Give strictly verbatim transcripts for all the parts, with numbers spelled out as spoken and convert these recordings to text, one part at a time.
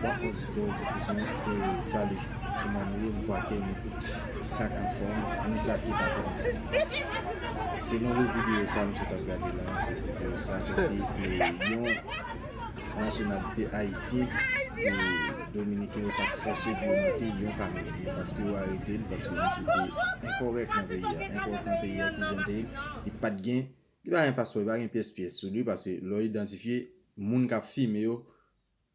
Bonjou tout, mwen, e, salut. Kòman nou ye? M kwè ke nou tout sa k anfòm, ni sa ki pa twò anfòm. Selon le videyo sa misye t ap gade la, se videyo sa kote, e, yon nasyonalite ayisyen, e, dominiken yo t ap fòse pou yo monte yon kamyon paske yo arete l, paske misye te enkòrèk nan peyi a. Enkòrèk nan peyi a, ki jan l te ye, li pa t gen, li pa gen paspò, li pa gen pyès pyès sou li, paske lè w idantifye moun k ap filme yo,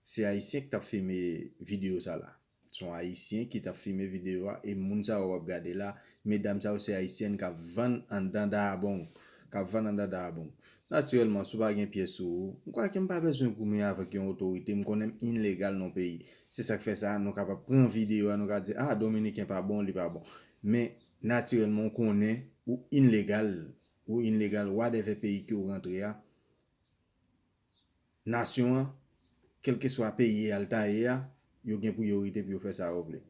se ayisyen ki t ap filme videyo sa la. Se yon ayisyen ki t ap filme videyo a, e moun sa yo w ap gade la, medam sa yo se ayisyèn k ap vann anndan Dayabong. K ap vann anndan Dayabong. Natirèlman, si w pa gen pyès sou ou, m kwè ke m pa bezwen goumen avèk yon otorite, m konnen m ilegal nan peyi. Se sa k fè sa, nou kapab pran videyo a, nou ka di, a, Dominiken pa bon, li pa bon. Men, natirèlman, w konnen ou ilegal, ou ilegal, whatever peyi ke w rantre a, nasyon an, kèlkeswa peyi a l ta ye a, yo gen priyorite pou yo fè sa yo vle.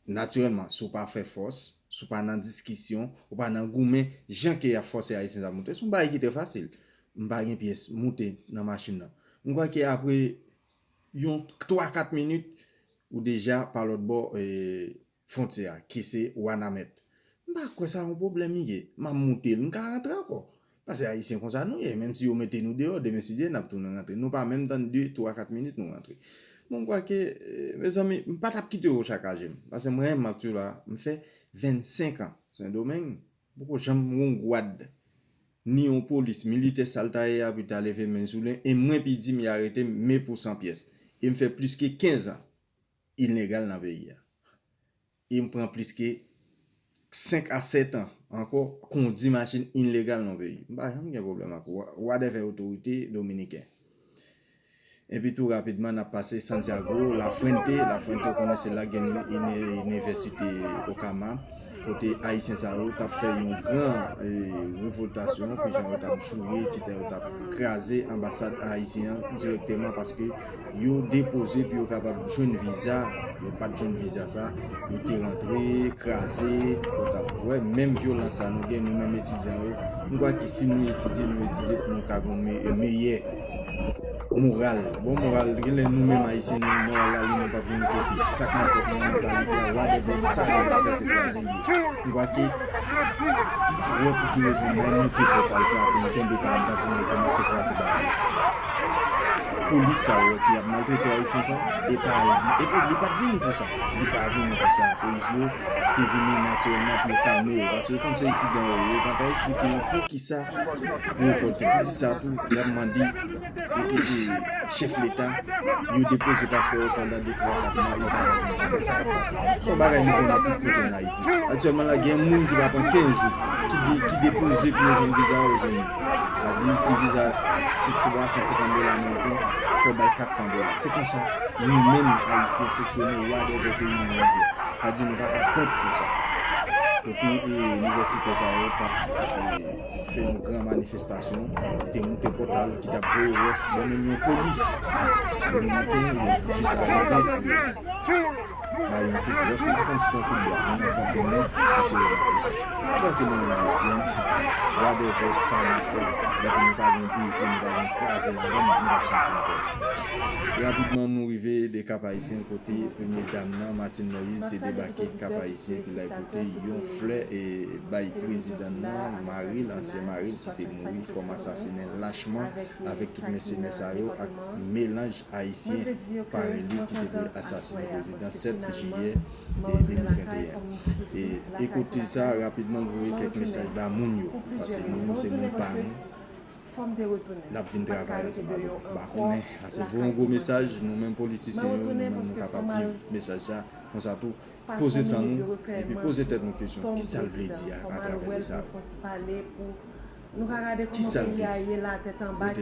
Natirèlman, si w pa fè fòs, si w pa nan diskisyon, ou pa nan goumen, jan ke y ap fòse ayisyen sa monte, se yon bagay ki trè fasil. M pa gen pyès, moute nan machin nan. M kwè ke apre yon twa kat minit, ou deja pa lòt bò, e, fwontyè a, ki se Wanament. M pa kwè sa yon pwoblèm li ye. M ap moute l, m ka rantre ankò. Paske ayisyen konsa nou ye, menm si yo mete nou deyò, demen si Dye, n ap tounen rantre. Nou pa menm tann de, twa, kat minit, nou rantre. Bon, m kwè ke, e, mezanmi, m pa t ap kite yo sakaje m. Paske mwen, m ap toujou la, m fè vennsenk an Sendomeng. Poko janm yon gwad, ni yon polis, militè sa l ta ye a, pou ta leve men l sou li, e mwen, pi di m, y arete m, men pou san pyès. E m fè plis ke kenz an ilegal nan peyi a. E m pran plis ke senk a sèt an ankò kondi machin ilegal nan peyi. M pa janm gen pwoblèm ak wa-, whatever otorite dominiken. Epi tou rapidman, n ap pase Santiago, La Fuente. La Fuente, ou konnen se la gen ini-, inivèsite Okama, kote ayisyen sa yo t ap fè yon gran, e, revòltasyon, ki jan yo t ap joure, ki te, yo t ap kraze anbasad ayisyen an dirèkteman, paske yo depoze pou yo kapab jwenn viza, yo pa t jwenn viza sa, yo te rantre, kraze, yo t ap, wè, menm vyolans sa nou gen, nou menm etidyan yo, m kwè ke si nou etidye, nou etidye pou nou ka gen yon me-, meyè moral. Bon, moral, genlè nou menm ayisyen, nou, moral la, li, nou p ap gen kote. Sa k nan tèt nou, mantalite a, whatever, sa nou pral fè, se kraze l ye. M kwè ke, m pa wè pou ki rezon, men nou te pòtal sa, pou nou tonbe pa anndan, pou nou kòmanse kraze bagay. Polis sa, wè, ki ap maltrete ayisyen sa, e pa al di, epi li pa t vini pou sa. Li pa vini pou sa. Polis yo te vini natirèlman pou yo kalme yo, paske yo konn se etidyan yo ye, yo gentan eksplike yo poukisa yo revòlte, poukisa tou y ap mande, e, e, e, chèf leta, yo depoze paspò yo pandan de, twa, kat mwa, yo pa ka jwenn viza. Sa k ap pase? Se yon bagay nou konnen tout kote ann Ayiti. Aktyèlman la, gen moun ki pa pran kenz jou, ki de-, ki depoze pou yo jwenn viza, yo jwenn li. Sa di, si viza se twa san senkant dola ameriken, fò w bay kat san dola. Se konsa, nou menm, Ayisyen, fonksyone, whatever peyi nou ye. Sa di, nou pa ka kont sou sa. Kote, e, inivèsitè sa yo t ap, e, fè yon gran manifestasyon, ki te moute pòtal, ki t ap voye wòch, bon, menm yon polis dominiken, yo jis arive, e, bay yon kout wòch, m pa konn si se yon kout bwa, men nan fon tèm nan, misye remake sa. M kwè ke nou menm Ayisyen, whatever sa n ap fè, depi nou pa gen yon blese, nou pa gen kraze ladan n, nou p ap santi nou kòrèk. Rapidman, nou rive de Kap Ayisyen, kote premye dam nan, Martine Moïse, te debake Kap Ayisyen, ki la pote yon flè e bay prezidan nan, mari l, ansyen mari l, ki te mouri kòm asasinen lachman avèk tout mèsenè sa yo ak melanj ayisyen parèy li ki te vle asasinen prezidan sèt jiyè, e, de mil venteyen. E, e kote sa, rapidman, l voye kèk mesaj ba moun yo, paske li menm se moun pa nou. L ap vin travay ansanm avèk nou. M pa konnen, paske voye yon gwo mesaj, nou menm politisyen yo, nou menm nou kapab viv mesaj sa, konsa tou, poze san nou, epi poze tèt nou kesyon, kisa l vle di a, atravè de sa yo? Kisa l vle di? Rete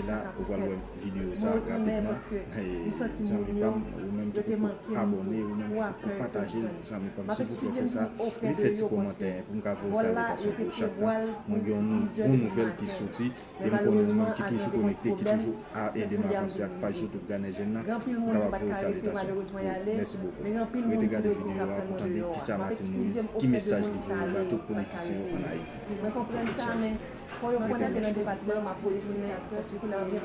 la, ou pral wè videyo sa rapidman. E, zanmi pa m, ou menm ki poko abòne, ou menm ki poko pataje l, zanmi pa m, silvouplè fè sa. Epi fè ti kòmantè pou m ka voye salyatasyon pou chak tan mwen gen yon nou-, bon nouvèl ki soti. E m konnen ou menm ki toujou konekte, ki toujou a ede m avanse ak paj YouTube Ganè Jèn nan, ou kapab voye salyatasyon pou mwen. Mèsi bokou. Rete gade videyo a pou tande kisa Martine Moïse, ki mesaj li voye ba tout politisyen yo ann Ayiti. Rete branche.